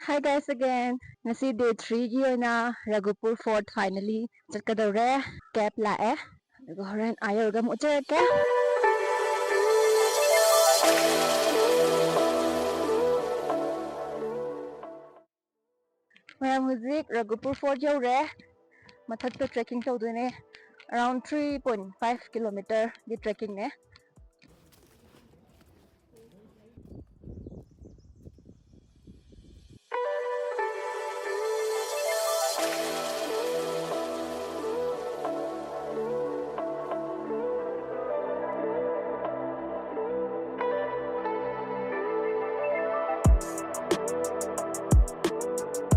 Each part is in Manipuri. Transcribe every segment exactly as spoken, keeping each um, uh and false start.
Hi guys again. ꯉꯁꯤ day three ꯒꯤ ꯑꯣꯏꯅ ꯔꯘꯨꯄꯨꯔ fort finally ꯆꯠꯀꯗꯧꯔꯦ꯫ Cab ꯂꯥꯛꯑꯦ꯫ ꯑꯗꯨꯒ ꯍꯣꯔꯦꯟ ꯑꯥ ꯌꯧꯔꯒ ꯑꯃꯨꯛ ꯎꯠꯆꯔꯛꯀꯦ꯫ ꯃꯌꯥꯝ ꯍꯧꯖꯤꯛ ꯔꯘꯨꯄꯨꯔ fort ꯌꯧꯔꯦ꯫ ꯃꯊꯛꯇ trekking ꯇꯧꯗꯣꯏꯅꯦ꯫ Around three point five kilometer ꯒꯤ trekking ꯅꯦ꯫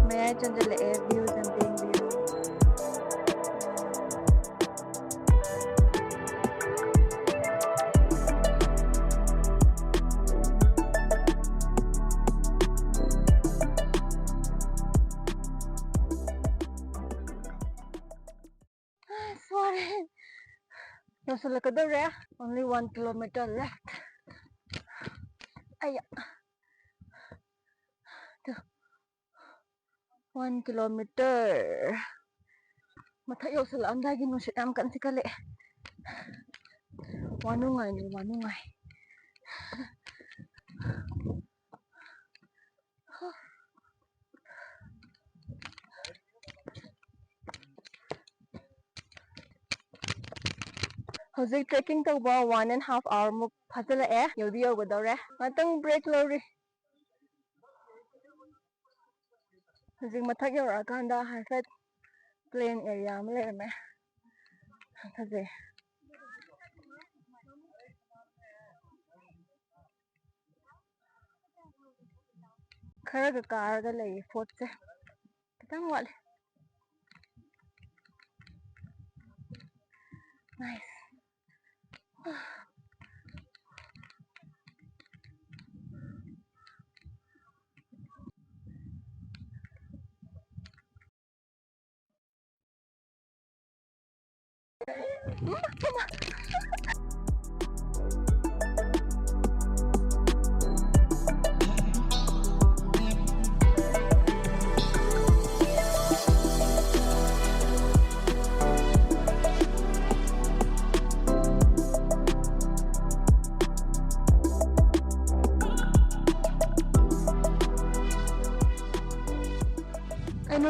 ꯃꯌꯥꯏ ꯆꯟꯁꯤꯜꯂꯛꯑꯦ, views ꯑꯝꯇ ꯌꯦꯡꯕꯤꯌꯨ꯫ ꯑꯁ, ꯋꯥꯔꯦ꯫ ꯌꯧꯁꯜꯂꯛꯀꯗꯧꯔꯦ꯫ Only one kilometer left. ꯑꯩꯌꯥ꯫ ꯇꯨ꯫ One kilometer꯫ ꯃꯊꯛ ꯌꯧꯁꯜꯂꯛꯑꯝꯗꯥꯏꯒꯤ ꯅꯨꯡꯁꯤꯠ ꯌꯥꯝ ꯀꯟ ꯁꯤꯠꯀꯠꯂꯛꯑꯦ꯫ ꯋꯥꯅꯨꯡꯉꯥꯏꯅꯤ, ꯋꯥꯅꯨꯡꯉꯥꯏ꯫ ꯍꯧꯖꯤꯛ trekking ꯇꯧꯕ one and half hour ꯃꯨꯛ ꯐꯥꯖꯤꯜꯂꯛꯑꯦ꯫ ꯌꯧꯗꯤ ꯌꯧꯒꯗꯧꯔꯦ꯫ ꯉꯥꯛꯇꯪ break ꯂꯧꯔꯤ꯫ ꯍꯧꯖꯤꯛ ꯃꯊꯛ ꯌꯧꯔꯛꯑꯀꯥꯟꯗ ꯍꯥꯏꯐꯦꯠ plain area ꯑꯃ ꯂꯩꯔꯝꯃꯦ꯫ ꯐꯖꯩ꯫ ꯈꯔꯒ ꯀꯥꯔꯒ ꯂꯩꯌꯦ fort ꯁꯦ꯫ ꯈꯤꯇꯪ ꯋꯥꯠꯂꯤ꯫ Nice꯫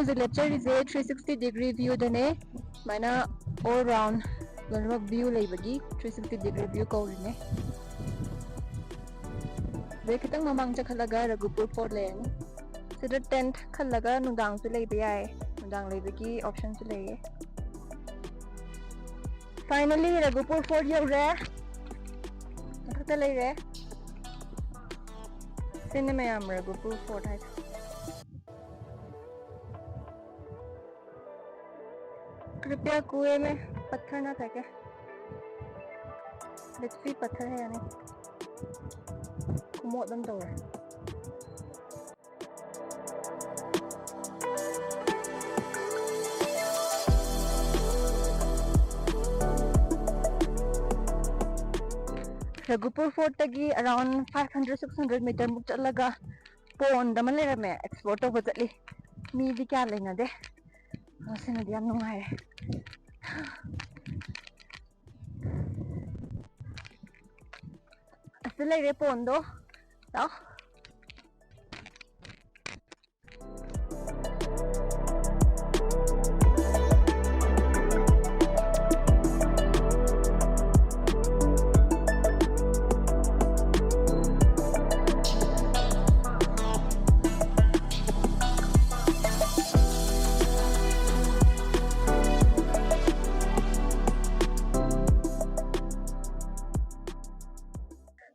ꯍꯧꯖꯤꯛ ꯂꯦꯞꯆꯔꯤꯁꯦ three sixty degree view ꯗꯅꯦ꯫ ꯁꯨꯃꯥꯏꯅ all round ꯂꯣꯏꯅꯃꯛ view ꯂꯩꯕꯒꯤ three sixty degree view ꯀꯧꯔꯤꯅꯦ꯫ ꯑꯗꯩ ꯈꯤꯇꯪ ꯃꯃꯥꯡ ꯆꯠꯈꯠꯂꯒ ꯔꯘꯨꯄꯨꯔ fort ꯂꯩꯔꯅꯤ꯫ ꯁꯤꯗ tent ꯈꯜꯂꯒ ꯅꯨꯡꯗꯥꯡꯁꯨ ꯂꯩꯕ ꯌꯥꯏ, ꯅꯨꯡꯗꯥꯡ ꯂꯩꯕꯒꯤ option ꯁꯨ ꯂꯩꯌꯦ꯫ Finally ꯔꯘꯨꯄꯨꯔ fort ꯌꯧꯔꯦ꯫ ꯃꯊꯛꯇ ꯂꯩꯔꯦ꯫ ꯁꯤꯅ ꯃꯌꯥꯝ ꯔꯘꯨꯄꯨꯔ fort ꯍꯥꯏꯁꯦ꯫ कृपया कुएं में पत्थर ना फेंके। Let's be पत्थर है यानी ꯈꯨꯃꯣꯠ ꯑꯃ ꯇꯧꯔꯦ꯫ ꯔꯘꯨꯄꯨꯔ fort ꯇꯒꯤ around five hundred six hundred meter ꯃꯨꯛ ꯆꯠꯂꯒ pond ꯑꯃ ꯂꯩꯔꯝꯃꯦ꯫ Explore ꯇꯧꯕ ꯆꯠꯂꯤ꯫ ꯃꯤꯗꯤ ꯀꯌꯥ ꯂꯩꯅꯗꯦ꯫ ꯉꯁꯤꯅꯗꯤ ꯌꯥꯝ ꯅꯨꯡꯉꯥꯏꯔꯦ꯫ ꯑꯁꯤ ꯂꯩꯔꯦ pond ꯗꯣ꯫ ꯂꯥꯛꯑꯣ꯫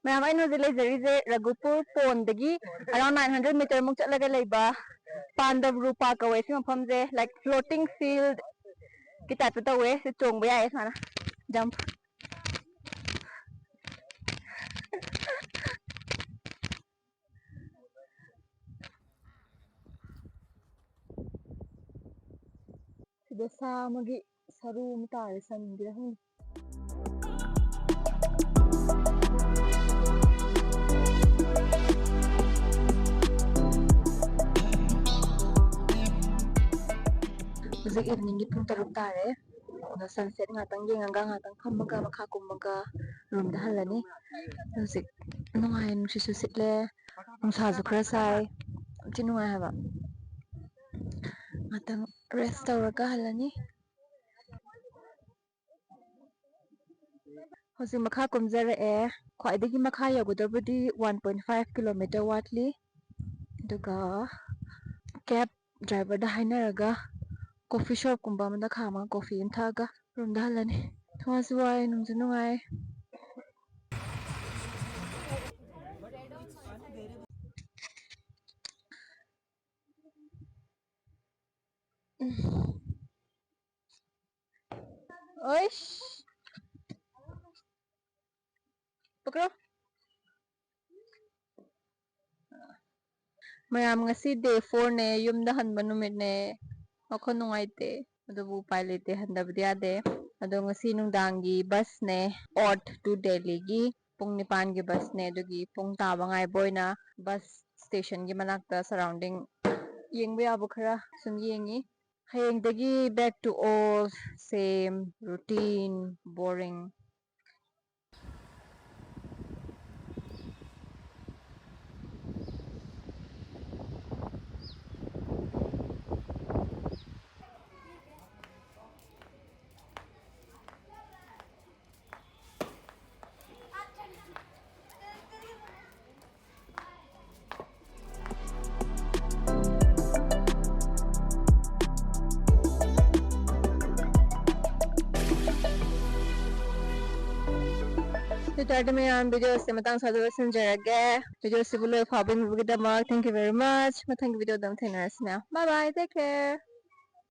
ꯃꯌꯥꯝ, ꯑꯩꯅ ꯍꯧꯖꯤꯛ ꯂꯩꯖꯔꯤꯁꯦ ꯔꯘꯨꯄꯨꯔ pond ꯗꯒꯤ around nine hundred meter ꯃꯨꯛ ꯆꯠꯂꯒ ꯂꯩꯕ ꯄꯥꯟꯗꯕ ꯔꯨꯄꯥ ꯀꯧꯋꯦ ꯁꯤ ꯃꯐꯝꯁꯦ꯫ Like floating field ꯀꯤ type ꯇ ꯇꯧꯋꯦ꯫ ꯁꯤ ꯆꯣꯡꯕ ꯌꯥꯏꯌꯦ ꯁꯨꯃꯥꯏꯅ꯫ Jump꯫ ꯁꯤꯗ ꯁꯥ ꯑꯃꯒꯤ ꯁꯔꯨ ꯑꯃ ꯇꯥꯔꯦ, ꯁꯟꯒꯤꯔ ꯈꯪꯗꯦ꯫ ꯍꯧꯖꯤꯛ evening ꯒꯤ ꯄꯨꯡ ꯇꯔꯨꯛ ꯇꯥꯔꯦ꯫ ꯑꯗꯣ sunset ꯉꯥꯛꯇꯪ ꯌꯦꯡꯉꯒ, ꯉꯥꯛꯇꯪ ꯐꯝꯃꯒ, ꯃꯈꯥ ꯀꯨꯝꯃꯒ room ꯗ ꯍꯜꯂꯅꯤ꯫ ꯍꯧꯖꯤꯛ ꯅꯨꯡꯉꯥꯏ, ꯅꯨꯡꯁꯤꯠꯁꯨ ꯁꯤꯠꯂꯦ, ꯅꯨꯡꯁꯥꯁꯨ ꯈꯔ ꯁꯥꯏ, ꯌꯥꯝ ꯊꯤ ꯅꯨꯡꯉꯥꯏ ꯍꯥꯏꯕ꯫ ꯉꯥꯛꯇꯪ rest ꯇꯧꯔꯒ ꯍꯜꯂꯅꯤ꯫ ꯍꯧꯖꯤꯛ ꯃꯈꯥ ꯀꯨꯝꯖꯔꯛꯑꯦ꯫ ꯈ꯭ꯋꯥꯏꯗꯒꯤ ꯃꯈꯥ ꯌꯧꯒꯗꯕꯗꯤ one point five kilometer ꯋꯥꯠꯂꯤ꯫ ꯑꯗꯨꯒ cab driverꯗ ꯍꯥꯏꯅꯔꯒ coffee shopꯀꯨꯝꯕ ꯑꯃꯗ ꯈꯥꯝꯃꯒ coffee ꯑꯃ ꯊꯛꯑꯒ roomꯗ ꯍꯜꯂꯅꯤ꯫ ꯊꯋꯥꯁꯨ ꯋꯥꯏ, ꯅꯨꯡꯁꯨ ꯅꯨꯡꯉꯥꯏ꯫ ꯎꯝ꯫ ꯑꯣꯏꯁ꯫ ꯄꯀ꯭ꯔꯣ꯫ ꯃꯌꯥꯝ, ꯉꯁꯤ day fourꯅꯦ, ꯌꯨꯝꯗ ꯍꯟꯕ ꯅꯨꯃꯤꯠꯅꯦ꯫ ꯋꯥꯈꯜ ꯅꯨꯡꯉꯥꯏꯇꯦ꯫ ꯑꯗꯨꯕꯨ ꯎꯄꯥꯏ ꯂꯩꯇꯦ, ꯍꯟꯗꯕꯗꯤ ꯌꯥꯗꯦ꯫ ꯑꯗꯣ ꯉꯁꯤ ꯅꯨꯡꯗꯥꯡꯒꯤ busꯅꯦ, ꯑꯣꯠ to ꯗꯦꯜꯂꯤꯒꯤ ꯄꯨꯡ ꯅꯤꯄꯥꯟꯒꯤ busꯅꯦ꯫ ꯑꯗꯨꯒꯤ ꯄꯨꯡ ꯇꯥꯕ ꯉꯥꯏꯕ ꯑꯣꯏꯅ bus stationꯒꯤ ꯃꯅꯥꯛꯇ surrounding ꯌꯦꯡꯕ ꯌꯥꯕ ꯈꯔ ꯁꯨꯝ ꯌꯦꯡꯉꯤ꯫ ꯍꯌꯦꯡꯗꯒꯤ back to old, same routine, boring꯫ ꯑꯗꯨ ꯑꯣꯏꯇꯥꯔꯗꯤ ꯃꯌꯥꯝ, videoꯁꯦ ꯃꯇꯥꯡ ꯁ꯭ꯋꯥꯏꯗ ꯂꯣꯏꯁꯤꯟꯖꯔꯒꯦ꯫ Videoꯁꯤꯕꯨ ꯂꯣꯏ ꯐꯥꯎꯕ ꯌꯦꯡꯕꯤꯕꯒꯤꯗꯃꯛ thank you very much꯫ ꯃꯊꯪꯒꯤ videoꯗ ꯑꯃꯨꯛ ꯊꯦꯡꯅꯔꯁꯤꯅ꯫ Bye bye, take care꯫